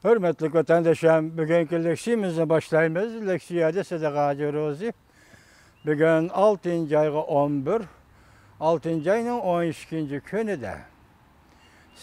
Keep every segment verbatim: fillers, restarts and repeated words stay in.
ھۆرمەتلىك ۋەتەنداشلار، بۈگۈنكى لېكسىيىمىزنى باشلايمىز. لېكسىيەدە سىدىق ھاجى روزى. بۈگۈن ئالتىنچى ئايغا ئون بىر، ئالتىنچى ئاينىڭ ئون ئىككىنچى كۈنىدە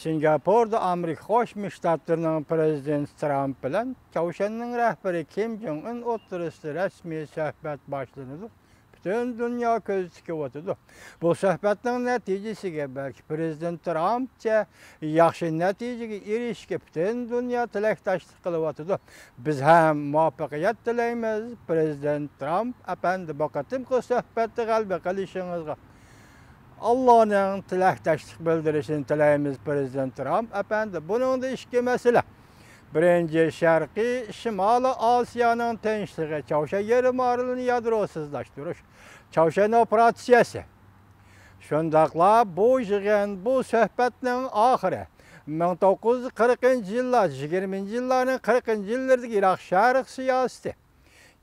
سىنگاپوردا ئامېرىكا قوشما شتاتلىرىنىڭ پىرېزىدېنتى ترامپ بىلەن چاۋشيەننىڭ رەھبىرى كىم جوڭ ئۇن ئوتتۇرىسىدا رەسمىي سۆھبەت باشلىنىدۇ. پۈتۈن دۇنيا كۆزىتىپ كېلىۋاتىدۇ. بۇ سۆھبەتنىڭ نەتىجىسىگە بەلكى پىرېزىدېنت ترامپچە ياخشى نەتىجىگە ئېرىشىشكە پۈتۈن دۇنيا تىلەكداشلىق قىلىۋاتىدۇ. بىز ھەم مۇۋەپپەقىيەت تىلەيمىز. پىرېزىدېنت ترامپ ئەپەندى، بۇ قېتىمقى سۆھبەتتە غەلىبە قىلىشىڭىزغا ئاللانىڭ تىلەكداشلىق بىلدۈرۈشىنى تىلەيمىز، پىرېزىدېنت ترامپ ئەپەندى. بۇنىڭدا ئىككى مەسىلە. بىرىنچى، شەرقىي شىمالىي ئاسىيانىڭ تىنچلىقى، چاۋشيەن يېرىم ئارىلىنى يادروسىزلاشتۇرۇش، چاۋشيەن ئوپېراتسىيەسى. شۇنداقلا بۇ يىغىن، بۇ سۆھبەتنىڭ ئاخىرى مىڭ توققۇز يۈز قىرىقىنچى يىللار، يىگىرمىنچى يىللارنىڭ قىرىقىنچى يىللىرىدىكى يىراق شەرق سىياسىتى،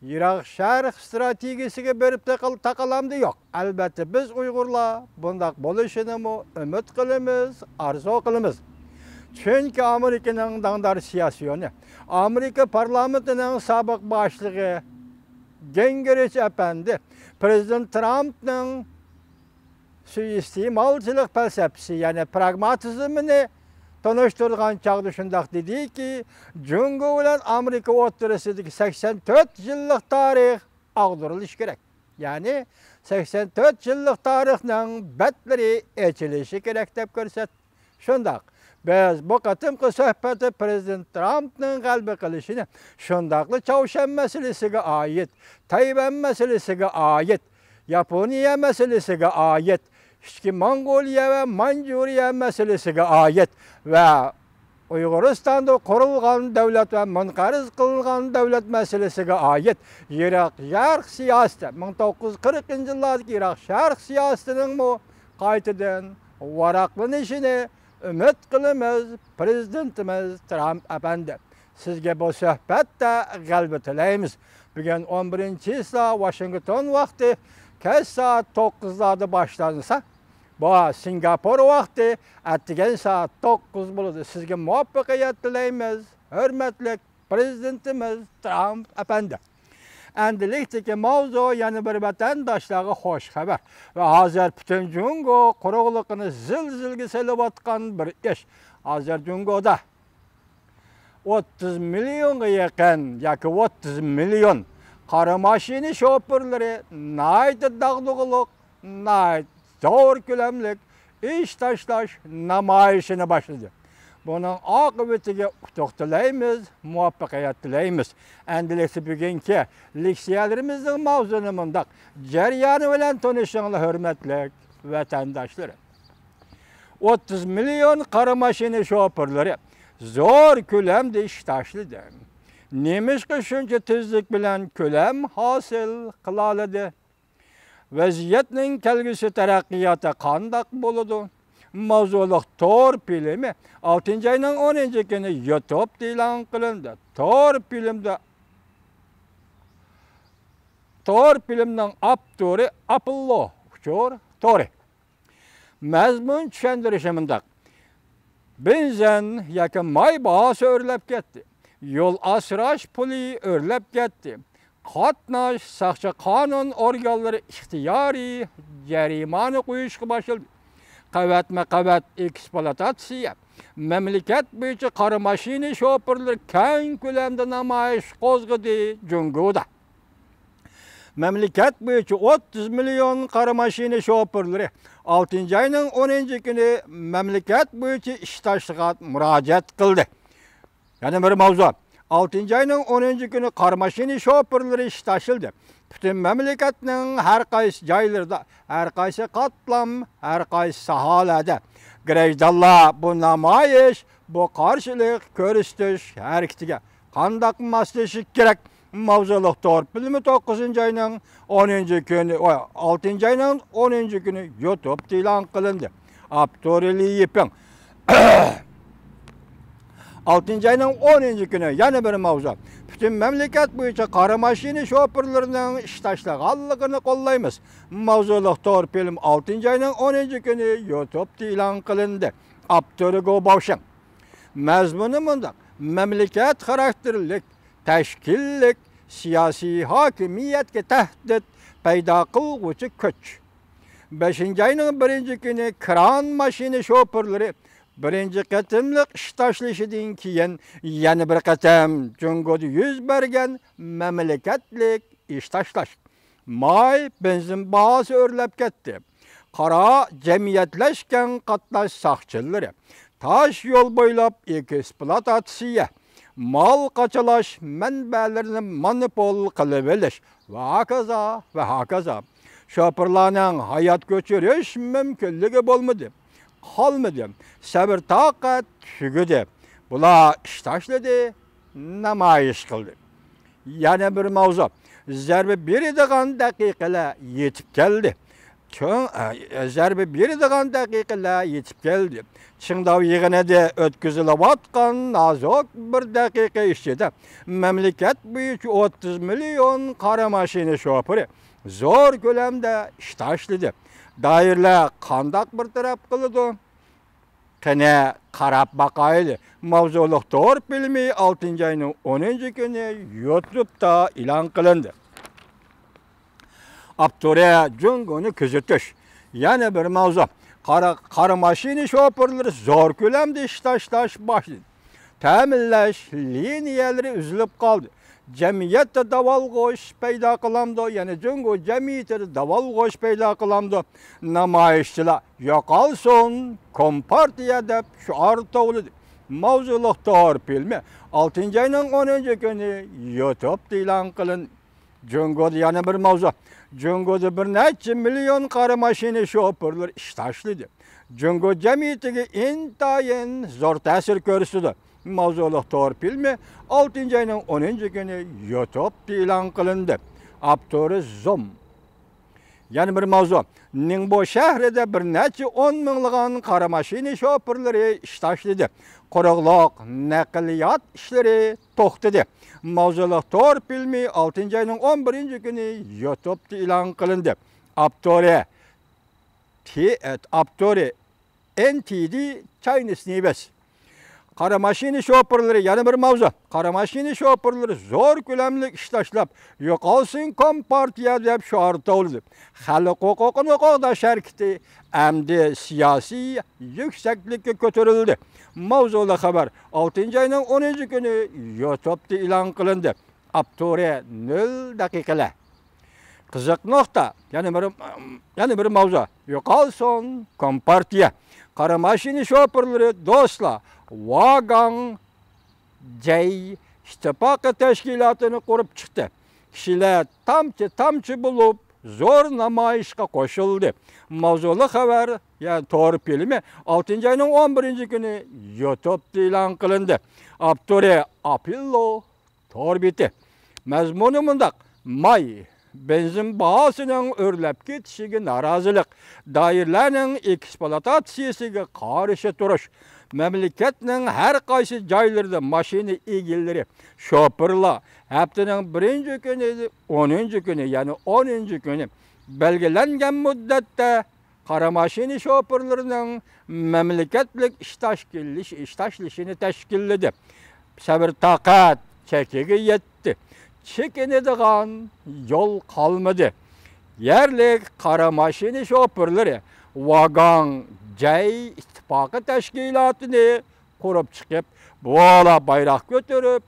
يىراق شەرق ئىستراتېگىيىسىگە بېرىپ تېقىل-، تاقالامدۇ؟ يوق. ئەلبەتتە، بىز ئۇيغۇرلار بۇنداق بولۇشىنىمۇ ئۈمىد قىلىمىز، ئارزۇ قىلىمىز. چۈنكى ئامېرىكىنىڭ داڭدار سىياسىيونى، ئامېرىكا پارلامېنتىنىڭ سابىق باشلىقى گىنگرىچ ئەپەندى پىرېزىدېنت ترامپنىڭ سۇيىئىستېمالچىلىق پەلسەپىسى، يەنى پراگماتىزمىنى تونۇشتۇرغان چاغدا شۇنداق دېدىكى، جۇڭگو بىلەن ئامېرىكا ئوتتۇرىسىدىكى سەكسەن تۆت يىللىق تارىخ ئاغدۇرۇلۇشى كېرەك. يەنى سەكسەن تۆت يىللىق تارىخنىڭ بەتلىرى ئېچىلىشى كېرەك دەپ كۆرسەتتى. شۇنداق، بىز بۇ قېتىمقى سۆھبەتتە پىرېزىدېنت ترامپنىڭ غەلىبە قىلىشىنى، شۇنداقلا چاۋشيەن مەسىلىسىگە ئائىت، تەيۋەن مەسىلىسىگە ئائىت، ياپونىيە مەسىلىسىگە ئائىت، ئىچكى موڭغۇلىيە ۋە مانجۇرىيە مەسىلىسىگە ئائىت ۋە ئۇيغۇرىستاندا قۇرۇلغان دۆلەت ۋە مۇنقەرز قىلىنغان دۆلەت مەسىلىسىگە ئائىت يىراق شەرق سىياسىتى، مىڭ توققۇز يۈز قىرىقىنچى يىللاردىكى يىراق شەرق سىياسىتىنىڭمۇ قايتىدىن ۋاراقلىنىشىنى ئۈمىد قىلىمىز، پىرېزىدېنتىمىز ترامپ ئەپەندى. سىزگە بۇ سۆھبەتتە غەلىبە تىلەيمىز. بۈگۈن ئون بىرىنچى چىسلا ۋاشىنگتون ۋاقتى كەچ سائەت توققۇزلاردا باشلانسا، بۇ سىنگاپور ۋاقتى ئەتىگەن سائەت توققۇز بولىدۇ. سىزگە مۇۋەپپەقىيەت تىلەيمىز، ھۆرمەتلىك پىرېزىدېنتىمىز ترامپ ئەپەندى. ئەمدىلىكتىكى ماۋزۇ يەنە بىر ۋەتەنداشلارغا خوش خەۋەر ۋە ھازىر پۈتۈن جۇڭگو قۇرۇقلۇقىنى زىلزىلىگە سېلىۋاتقان بىر ئىش. ھازىر جۇڭگودا ئوتتۇز مىليونغا يېقىن ياكى ئوتتۇز مىليون قارا ماشىنا شوپۇرلىرى ناھايىتى داغدۇغىلىق، ناھايىتى زور كۆلەملىك ئىش تاشلاش نامايىشىنى باشلىدى. بۇنىڭ ئاقىۋىتىگە ئۇتۇق تىلەيمىز، مۇۋەپپەقىيەت تىلەيمىز. ئەمدىلىكتە بۈگۈنكى لېكسىيەلىرىمىزنىڭ ماۋزۇنى مۇنداق. جەريانى بىلەن تونۇشۇڭلار، ھۆرمەتلىك ۋەتەنداشلىرىم. ئوتتۇز مىليون قارا ماشىنا شوپۇرلىرى زور كۆلەمدە ئىش تاشلىدى. نېمىشقا شۇنچە تېزلىك بىلەن كۆلەم ھاسىل قىلالىدى؟ ۋەزىيەتنىڭ كەلگۈسى تەرەققىياتى قانداق بولىدۇ؟ ماۋزۇلۇق تور فىلىمى ئالتىنچى ئاينىڭ ئونىنچى كۈنى يۇتۇبتا ئېلان قىلىندى. تور فىلىمدە، تور فىلىمنىڭ ئاپتورى ئاپوللو ئۇچۇر تورى. مەزمۇن چۈشەندۈرۈشى مۇنداق. بېنزىن ياكى ماي باھاسى ئۆرلەپ كەتتى. يول ئاسراش پۇلى ئۆرلەپ كەتتى. قاتناش، ساقچى، قانۇن ئورگانلىرى ئىختىيارىي جەرىمانە قويۇشقا باشلىدى. قەۋەتمۇ قەۋەت ئېكسپلۇئاتاتسىيە. مەملىكەت بويىچە قارا ماشىنا شوپۇرلىرى كەڭ كۆلەمدە نامايىش قوزغىدى جۇڭگودا. مەملىكەت بويىچە ئوتتۇز مىليون قارا ماشىنا شوپۇرلىرى ئالتىنچى ئاينىڭ ئونىنچى كۈنى مەملىكەت بويىچە ئىش تاشلىغان مۇراجىئەت قىلدى. يەنە بىر ماۋزۇ. ئالتىنچى ئاينىڭ ئونىنچى كۈنى قارا ماشىنا شوپۇرلىرى ئىش تاشلىدى. پۈتۈن مەملىكەتنىڭ ھەر قايسى جايلىرىدا، ھەر قايسى قاتلام، ھەر قايسى ساھەلەردە گىرەجدانلار بۇ نامايىش، بۇ قارشىلىق كۆرسىتىش ھەرىكىتىگە قانداق ماسلىشىش كېرەك؟ ماۋزۇلۇق تور فىلىمى توققۇزىنچى ئاينىڭ ئونىنچى كۈنى، ئالتىنچى ئاينىڭ ئونىنچى كۈنى يۇتۇبتا ئېلان قىلىندى. ئاپتورى لى يىپىڭ. ئالتىنچى ئاينىڭ ئونىنچى كۈنى يەنە بىر ماۋزۇ. پۈتۈن مەملىكەت بويىچە قارا ماشىنا شوپۇرلىرىنىڭ ئىش تاشلىغانلىقىنى قوللايمىز. ماۋزۇلۇق تور فىلىم ئالتىنچى ئاينىڭ ئونىنچى كۈنى يۇتۇبتا ئېلان قىلىندى. ئاپتورى گو باۋشىڭ. مەزمۇنى مۇنداق. مەملىكەت خاراكتېرلىك تەشكىللىك سىياسىي ھاكىمىيەتكە تەھدىت پەيدا قىلغۇچى كۈچ. بەشىنچى ئاينىڭ بىرىنچى كۈنى كران ماشىنا شوپۇرلىرى بىرىنچى قېتىملىق ئىش تاشلىشىدىن كېيىن يەنە بىر قېتىم جۇڭگودا يۈز بەرگەن مەملىكەتلىك ئىش تاشلاش. ماي، بېنزىن باھاسى ئۆرلەپ كەتتى. قارا جەمئىيەتلەشكەن قاتناش ساقچىلىرى تاش يول بويلاپ ئېكسپلۇئاتاتسىيە، مال قاچىلاش، مەنبەلىرىنى مونوپول قىلىۋېلىش ۋە ھاكازا ۋە ھاكازا. شوپۇرلارنىڭ ھايات كۆچۈرۈش مۇمكىنلىكى بولمىدى. قالمىدى. سەۋر تاقەت تۈگىدى. بۇلار ئىش تاشلىدى، نامايىش قىلدى. يەنە بىر ماۋزۇ. زەربە بېرىدىغان دەقىقىلەر يېتىپ كەلدى. چوڭ، ئە، زەربە بېرىدىغان دەقىقىلەر يېتىپ كەلدى. چىڭداۋ يىغىنىدا ئۆتكۈزۈلۈۋاتقان نازۇك بىر دەقىقە ئىچىدە مەملىكەت بويىچە ئوتتۇز مىليون قارا ماشىنا شوپۇرى زور كۆلەمدە ئىش تاشلىدى. دائىرىلەر قانداق بىر تەرەپ قىلىدۇ؟ قېنى، قاراپ باقايلى. ماۋزۇلۇق تور فىلىمى ئالتىنچى ئاينىڭ ئونىنچى كۈنى يۇتۇبتا ئېلان قىلىندى. ئاپتورى جۇڭگونى كۆزىتىش. يەنە بىر ماۋزۇ. قارا، قارا ماشىنا شوپۇرلىرى زور كۆلەمدە ئىش تاشلاش باشلىدى. تەمىنلەش لىنىيەلىرى ئۈزۈلۈپ قالدى. جەمئىيەتتە داۋالغۇش پەيدا قىلامدۇ، يەنى جۇڭگو جەمئىيىتىدە داۋالغۇش پەيدا قىلامدۇ. نامايىشچىلار «يوقالسۇن كومپارتىيە» دەپ شوئار توۋلىدى. ماۋزۇلۇق تور فىلىمى ئالتىنچى ئاينىڭ ئونىنچى كۈنى يۇتۇبتا ئېلان قىلىندى. جۇڭگودا يەنە بىر ماۋزۇ. جۇڭگودا بىر نەچچە مىليون قارا ماشىنا شوپۇرلىرى ئىش تاشلىدى. جۇڭگو جەمئىيىتىگە ئىنتايىن زور تەسىر كۆرسىتىدۇ. ماۋزۇلۇق تور فىلىمى ئالتىنچى ئاينىڭ ئونىنچى كۈنى يۇتۇبتا ئېلان قىلىندى. ئاپتورى زوم. يەنە بىر ماۋزۇ. نىڭبو شەھىرىدە بىر نەچچە ئون مىڭلىغان قارا ماشىنا شوپۇرلىرى ئىش تاشلىدى. قۇرۇقلۇق، نەقلىيات ئىشلىرى توختىدى. ماۋزۇلۇق تور فىلىمى ئالتىنچى ئاينىڭ ئون بىرىنچى كۈنى يۇتۇبتا ئېلان قىلىندى. ئاپتورى تى-، ئاپتورى ئېن تى دى چاينىس نىۋېس. قارا ماشىنا شوپۇرلىرى يەنە بىر ماۋزۇ. قارا ماشىنا شوپۇرلىرى زور كۆلەملىك ئىش تاشلاپ، «يوقالسۇن كومپارتىيە» دەپ شوئار توۋلىدى. خەلق ھوقۇقىنى قوغداش ھەرىكىتى ئەمدى سىياسىي يۈكسەكلىككە كۆتۈرۈلدى. ماۋزۇلۇق خەۋەر ئالتىنچى ئاينىڭ ئونىنچى كۈنى يۇتۇبتا ئېلان قىلىندى. ئاپتورى نۆل دەقىقىلەر. قىزىق نۇقتا. يەنە بىر، يەنە بىر ماۋزۇ. يوقالسۇن كومپارتىيە. قارا ماشىنا شوپۇرلىرى دوستلار ۋاگاڭ جەي ئىتتىپاقى تەشكىلاتىنى قۇرۇپ چىقتى. كىشىلەر تامچە-تامچە بولۇپ زور نامايىشقا قوشۇلدى. ماۋزۇلۇق خەۋەر، يەنى تور فىلىمى ئالتىنچى ئاينىڭ ئون بىرىنچى كۈنى يۇتۇبتا ئېلان قىلىندى. ئاپتورى ئاپىللو تور بېتى. مەزمۇنى مۇنداق: ماي، بېنزىن باھاسىنىڭ ئۆرلەپ كېتىشىگە نارازىلىق، دائىرىلەرنىڭ ئېكسپلۇئاتاتسىيىسىگە قارشى تۇرۇش، مەملىكەتنىڭ ھەر قايسى جايلىرىدا ماشىنا ئىگىلىرى، شوپۇرلار ھەپتىنىڭ بىرىنچى كۈنى، ئونىنچى كۈنى، يەنى ئونىنچى كۈنى بەلگىلەنگەن مۇددەتتە قارا ماشىنا شوپۇرلىرىنىڭ مەملىكەتلىك ئىش تاشكىللىش-، ئىش تاشلىشىنى تەشكىللىدى. سەۋر-تاقەت چېكىگە يەتتى. چېكىنىدىغان يول قالمىدى. يەرلىك قارا ماشىنا شوپۇرلىرى ۋاگاڭ جەي ئىتتىپاقى تەشكىلاتىنى قۇرۇپ چىقىپ، بۇلا بايراق كۆتۈرۈپ،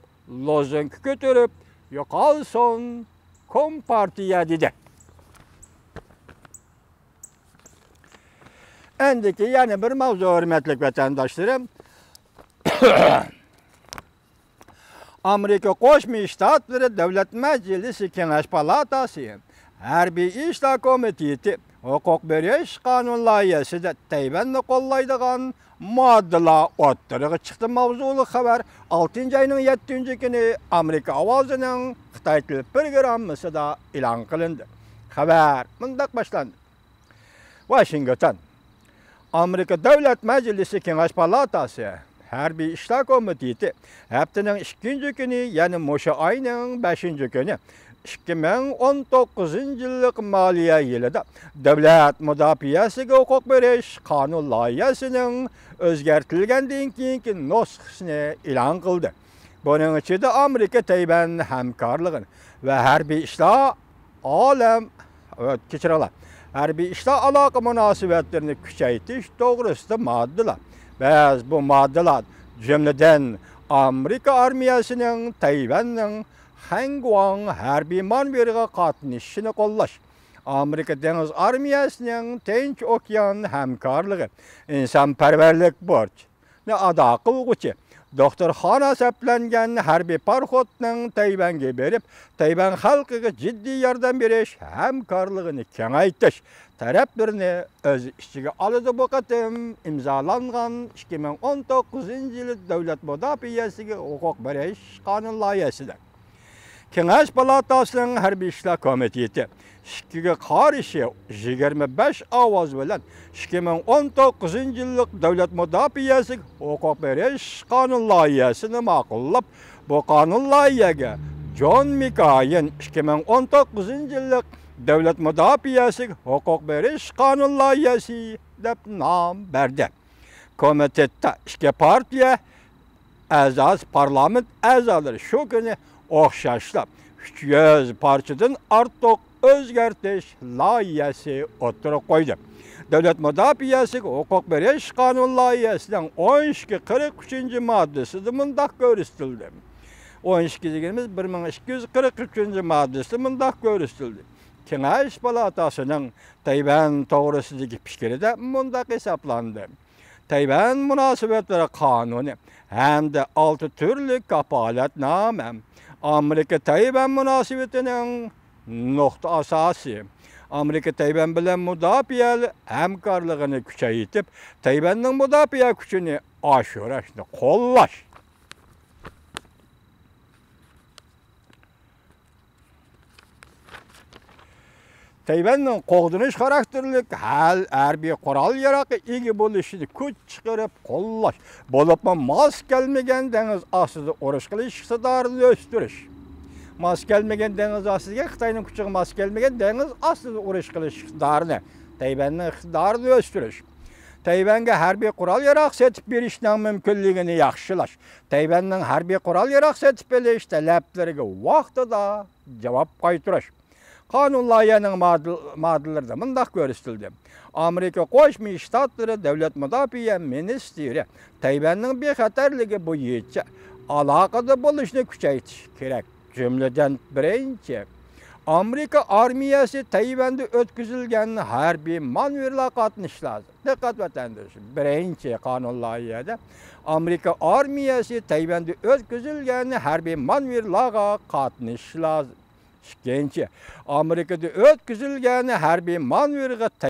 لوزۇنكا كۆتۈرۈپ، «يوقالسۇن كومپارتىيە» دېدى. ئەندىكى يەنە بىر ماۋزۇ، ھۆرمەتلىك ۋەتەنداشلىرىم. ئامېرىكا قوشما شتاتلىرى دۆلەت مەجلىسى كېڭەش پالاتاسى ھەربىي ئىشلار كومىتېتى ھوقۇق بېرىش قانۇن لايىھەسىدە تەيۋەننى قوللايدىغان ماددىلار ئوتتۇرىغا چىقتى ماۋزۇلۇق خەۋەر ئالتىنچى ئاينىڭ يەتتىنچى كۈنى ئامېرىكا ئاۋازىنىڭ خىتاي تىل پروگراممىسىدا ئېلان قىلىندى. خەۋەر مۇنداق باشلاندى. ۋاشىنگتون. ئامېرىكا دۆلەت مەجلىسى كېڭەش پالاتاسى ھەربىي ئىشلار كومىتېتى ھەپتىنىڭ ئىككىنچى كۈنى، يەنى مۇشۇ ئاينىڭ بەشىنچى كۈنى ئىككى مىڭ ئون توققۇزىنچى يىللىق مالىيە يىلىدا دۆلەت مۇداپىئەسىگە ھوقۇق بېرىش قانۇن لايىھەسىنىڭ ئۆزگەرتىلگەندىن كېيىنكى نۇسخىسىنى ئېلان قىلدى. بۇنىڭ ئىچىدە ئامېرىكا تەيۋەن ھەمكارلىقىنى ۋە ھەربىي ئىشلار ئالەم، كېچىرىڭلار، ھەربىي ئىشلار ئالاقە مۇناسىۋەتلىرىنى كۈچەيتىش توغرىسىدا ماددىلار. بىز بۇ ماددىلار، جۈملىدىن، ئامېرىكا ئارمىيەسىنىڭ تەيۋەننىڭ خەنگۇاڭ ھەربىي مانېۋىرىغا قاتنىشىشىنى قوللاش، ئامېرىكا دېڭىز ئارمىيەسىنىڭ تىنچ ئوكيان ھەمكارلىقى، ئىنسانپەرۋەرلىك بورچىنى ئادا قىلغۇچى دوختۇرخانا سەپلەنگەن ھەربىي پاراخوتنىڭ تەيۋەنگە بېرىپ، تەيۋەن خەلقىگە جىددىي ياردەم بېرىش ھەمكارلىقىنى كېڭەيتىش تەرەپلىرىنى ئۆز ئىچىگە ئالىدۇ. بۇ قېتىم ئىمزالانغان ئىككى مىڭ ئون توققۇزىنچى يىلى دۆلەت مۇداپىئەسىگە ھوقۇق بېرىش قانۇن لايىھەسىدە، كېڭەش پالاتاسىنىڭ ھەربىي ئىشلار كومىتېتى ئىككىگە قارشى يىگىرمە بەش ئاۋاز بىلەن ئىككى مىڭ ئون توققۇزىنچى يىللىق دۆلەت مۇداپىئەسىگە ھوقۇق بېرىش قانۇن لايىھەسىنى ماقۇللاپ، بۇ قانۇن لايىھەگە جون مىكايىن ئىككى مىڭ ئون توققۇزىنچى يىللىق دۆلەت مۇداپىئەسىگە ھوقۇق بېرىش قانۇن لايىھەسى دەپ نام بەردى. كومىتېتتا ئىككى پارتىيە ئەزاسى پارلامېنت ئەزالىرى شۇ كۈنى ئوخشاشلا ئۈچ يۈز پارچىدىن ئارتۇق ئۆزگەرتىش لايىھەسى ئوتتۇرىغا قويدى. دۆلەت مۇداپىئەسىگە ھوقۇق بېرىش قانۇن لايىھەسىنىڭ ئون ئىككى قىرىق ئۈچىنچى ماددىسىدا مۇنداق كۆرسىتىلدى. ئون ئىككى دېگىنىمىز بىر مىڭ ئىككى يۈز قىرىق ئۈچىنچى ماددىسىدا مۇنداق كۆرسىتىلدى. كېڭەش پالاتاسىنىڭ تەيۋەن توغرىسىدىكى پىكرىدە مۇنداق ھېسابلاندى. تەيۋەن مۇناسىۋەتلىرى قانۇنى ھەمدە ئالتە تۈرلۈك كاپالەتنامە ئامېرىكا تەيۋەن مۇناسىۋىتىنىڭ نۇقتا ئاساسى. ئامېرىكا تەيۋەن بىلەن مۇداپىئە ھەمكارلىقىنى كۈچەيتىپ، تەيۋەننىڭ مۇداپىئە كۈچىنى ئاشۇرۇشنى قوللاش. تەيۋەننىڭ قوغدىنىش خاراكتېرلىك ھەل-، ھەربىي قورال-ياراغقا ئىگە بولۇشىنى كۈچ چىقىرىپ قوللاش، بولۇپمۇ ماس كەلمىگەن دېڭىز ئاستىدا ئۇرۇش قىلىش ئىقتىدارىنى ئۆستۈرۈش. ماس كەلمىگەن دېڭىز ئاستىدىكى، خىتاينىڭ كۈچىگە ماس كەلمىگەن دېڭىز ئاستىدا ئۇرۇش قىلىش ئىقتىدارىنى، تەيۋەننىڭ ئىقتىدارىنى ئۆستۈرۈش. تەيۋەنگە ھەربىي قورال-ياراغ سېتىپ بېرىشنىڭ مۇمكىنلىكىنى ياخشىلاش، تەيۋەننىڭ ھەربىي قورال-ياراغ سېتىپ ئېلىش تەلەپلىرىگە ۋاقتىدا جاۋاب قايتۇرۇش. قانۇن لايىھەنىڭ ماددىل-، ماددىلىرىدا مۇنداق كۆرسىتىلدى: ئامېرىكا قوشما شتاتلىرى دۆلەت مۇداپىئە مىنىستىرى تەيۋەننىڭ بىخەتەرلىكى بويىچە ئالاقىدە بولۇشنى كۈچەيتىش كېرەك. جۈملىدىن، بىرىنچى، ئامېرىكا ئارمىيەسى تەيۋەندە ئۆتكۈزۈلگەن ھەربىي مانېۋىرلارغا قاتنىشىشى لازىم. دىققەت، ۋەتەنداش، بىرىنچى قانۇن لايىھەدە ئامېرىكا ئارمىيەسى تەيۋەندە ئۆتكۈزۈلگەن ھەربىي مانېۋىرلارغا قاتنىشىشى لازىم. ئىككىنچى، ئامېرىكىدا ئۆتكۈزۈلگەن ھەربىي مانېۋىرغا